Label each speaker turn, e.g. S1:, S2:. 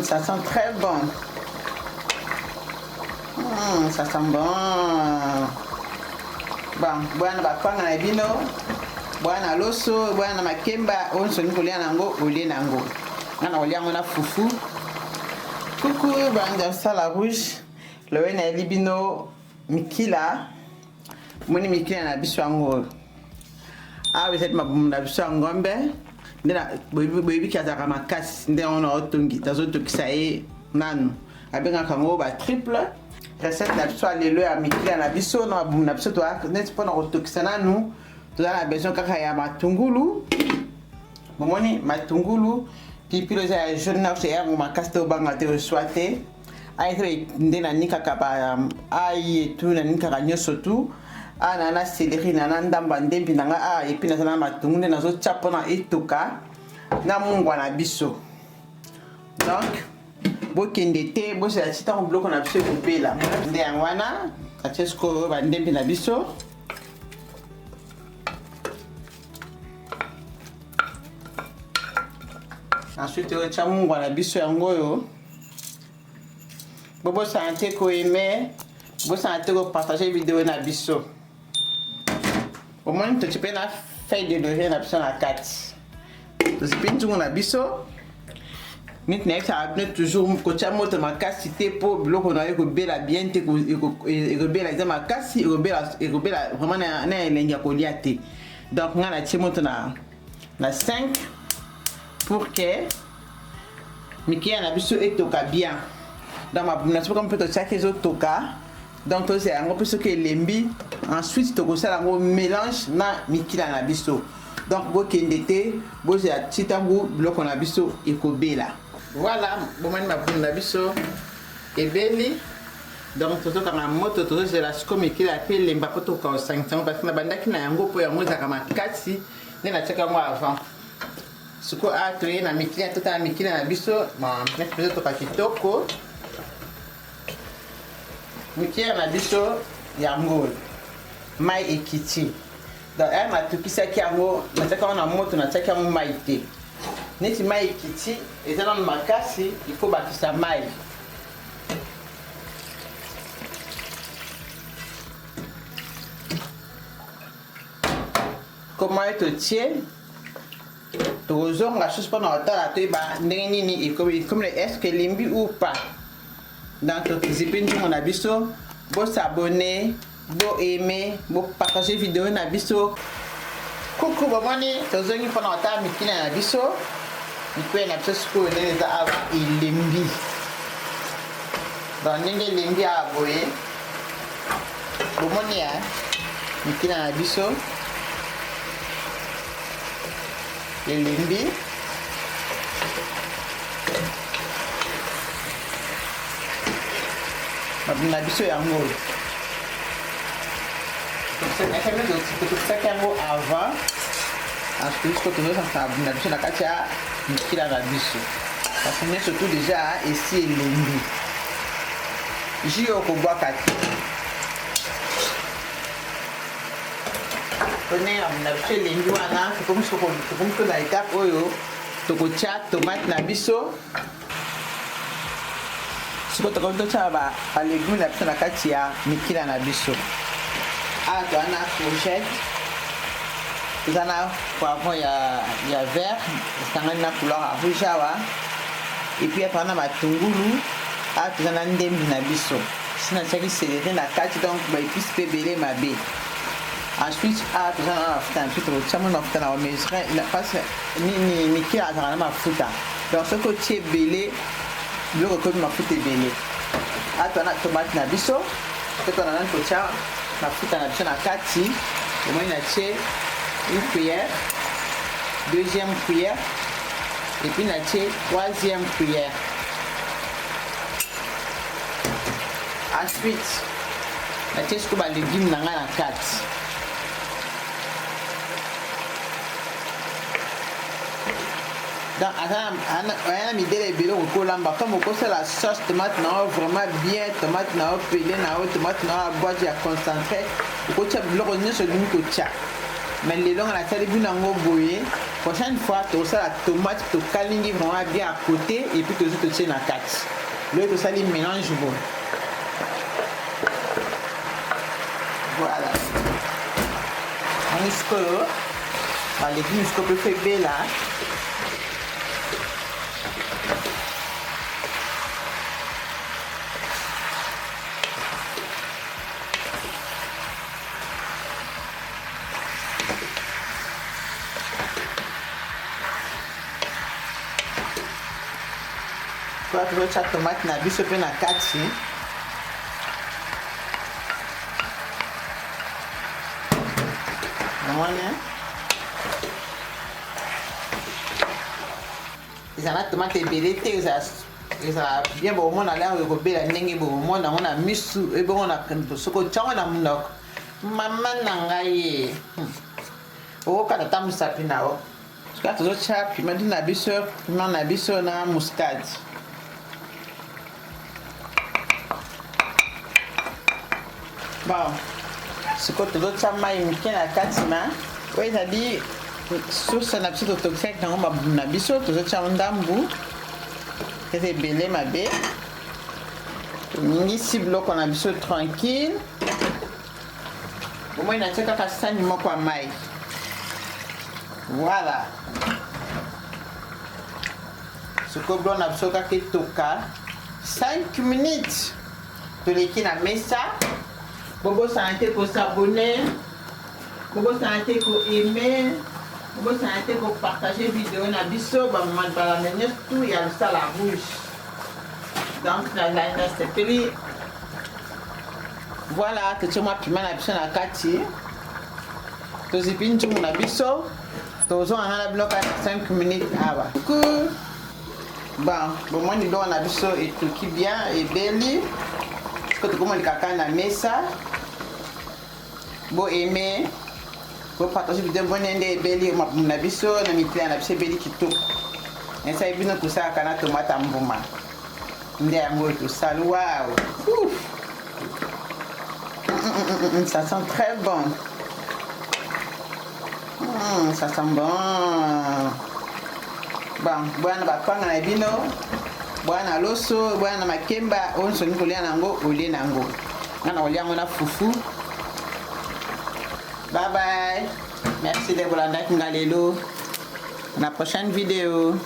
S1: Ça sent très bon. Ça sent bon. Bon, bwana bakwanga na bino, bwana loso, bwana makemba, oyo nsoni kolia na yango, olie na yango. Nga na kolia yango na fufu. Coucou, banja sala rouge. Lowe na bino mikila. Moni mikila na biso yango oyo. Awa ezali mabumu na biso ya ngombe nde boyebi azalaka makasi nde yango nazotokisa ye nanu abengaka yango ba triple recette na biso ya lelo ya mikila na biso na mabumu na biso neti mpona kotokisa nanu toza na besoin kaka ya matungulu. Bomoni matungulu, pilipili eza ya jaune na yango makasi te, obanga te, oswa te. Aye nde nanikaka ba ail et tout, nanikaka nyonso tu a na na céleri na na ndambo ya ndembi na nga a, et puis naza na matungu nde nazotia mpona etoka na mungwa na biso. Donc bokende te, bozela ti ntango biloko na biso ekopela. Nde yango wana atie sikoyo bandembi na biso. Ensuite otya mungwa na biso yango oyo. Bobosana te koaimer, bobosana te kopartager video na biso. Omoni totie mpe na feuille de laurier na biso na kati, tozipi nzungu na biso. Neti nayebisaka bino toujours, kotia moto makasi te mpo biloko na yo ekobela bien te, ekobela eza makasi, ekobela vraiment na elengi ya kolia te. Donc ngai natie moto na 5 pour que mikiya na biso etoka bien. Donc mabumu na biso mpe totiaki ezotoka, donc tozela yango mpe soki elembi, ensuite tokosala yango mélange na mikila na biso. Donc bokende te, bozela ti ntango biloko na biso ekobela. Voilà, bomani mabumu na biso ebeli. Donc tozokanga moto, tozozela sikoyo mikila mpe elemba mpo tokoka kosangisa yango, parce que nabandaki na yango mpo yango ezalaka makasi nde natiaka yango avant. Sikoyo awa toye na mikila, totala mikila na biso neti tozotoka kitoko. Mikila na biso yango mai ekiti. Donc aya natokisaki yango, natiaki yango na moto, natiaki yango mai te. Neti mai ekiti, eza nano makasi, il faut bakisa mai. Koma ye totie, tokozonga susu mpona kotala, toyeba ndenge nini ekomi, est ce que elembi ou pas. Donc tozipi nzungu na biso. Bos'abonner, boaimer, bopartager video na biso. Kuku, bomoni tozongi mpona kotala mikila na biso. Mikila na biso sikoyo ndenge eza awa elembi. Donc ndenge elembi awa boye, bomoni ya mikila na biso elembi. Na biso yango oyo totokisaki yango avant, ensuite sikoyo tozosangisa na biso na kati ya mikila na biso, parce que nyonso tout déjà esi elembi. Jus oyo kobwaka te. Ndenge na biso elembi wana, tokomi so na étape oyo tokotia tomate na biso. Sikoyo tokomi totia balégume na biso na kati ya mikila na biso. Awa toza na courgette, toza na poivron ya vert esangani na couleur ya rouge awa, et puis toza na matungulu. Awa toza na ndembi na biso, si natiaki céleri na kati, donc baépice mpe ebele mabe. Ensuite awa toza na mafuta na biso, tokotia moi mafuta na bamesure, parce nini, mikila azalaka na mafuta. Donc soki otie ebele, biloko ekomi mafuta ebele. Awa toza na tomate na biso mpe tona nani kotia mafuta na biso na kati. Omoni natie une cuillère, deuxième cuillère, et puis natie troisième cuillère. Ensuite natie sikoyo balégume na ngai na kati. Donc aza na midele ebele okoki kolamba. Comme okosala sauce tomate na yo vraiment bien, tomate na yo pele na yo, tomate na yo ya boîte ya concentré, okotia biloko nyonso olingi kotia. Mais lelo nga nasali bino yango boye. Prochaine fois tosala tomate, tokalingi vraiment bien à côté et puis tozwi, totie na kati. Loyo tosali mélange boye. Voilà, moni sikoyo balégume sikoyo mpe fo ebela. Kwa tozotya tomate na biso mpe na kati. Omoni, ezala na tomate ebele te, ezala bien. Bomona lere ekobela ndenge bomona yango na misu, ebongo soki otyango na monoko, mama na ngai, okokata ata mosapi na yo. Sikoyo tozotya piment na biso, piment na biso na muscade. Bon, sikoyo tozotya mai moke na kati. Ma oyo ezali sauce na biso, totokisaki yango mabumu na biso. Tozotya ndambu, eza ebele mabe. Toningisi biloko na biso tranquille. Bomoi, natia kaka sani moko ya mai. Voilà, sikoyo biloko na biso kaka etoka 5 minutes, toleki na mesa. Bobosana te kos'abonner, bobosana te koaimer, bobosana te kopartager video na biso. Balanda nyonso tu ya Losala Rouge. Donc nazali, nasepeli. Voilà, totie mwa piment na biso na kati, tozipi nzungu na biso, tozonganga na biloko na 5 minutes awa. Bon, bomoni biloko na biso etoki bien, ebeli. Siko tokomolika kaka na mesa. Boaimer, bopartager video. Boni nde ebeli mabumu na biso na mitela na biso, ebeli kitoko. Esali bino kosalaka na tomate ya mbuma, nde yango oyo tosali. Wow, ça sent très bon. Ça sent bon. Bon, bwana bakwanga na bino, bwana loso, bwana makemba, oyo nsoni kolia nango, olie nango. Nga na kolia yango na fufu. Bye bye, merci de bolandaki nga lelo. Na prochaine vidéo.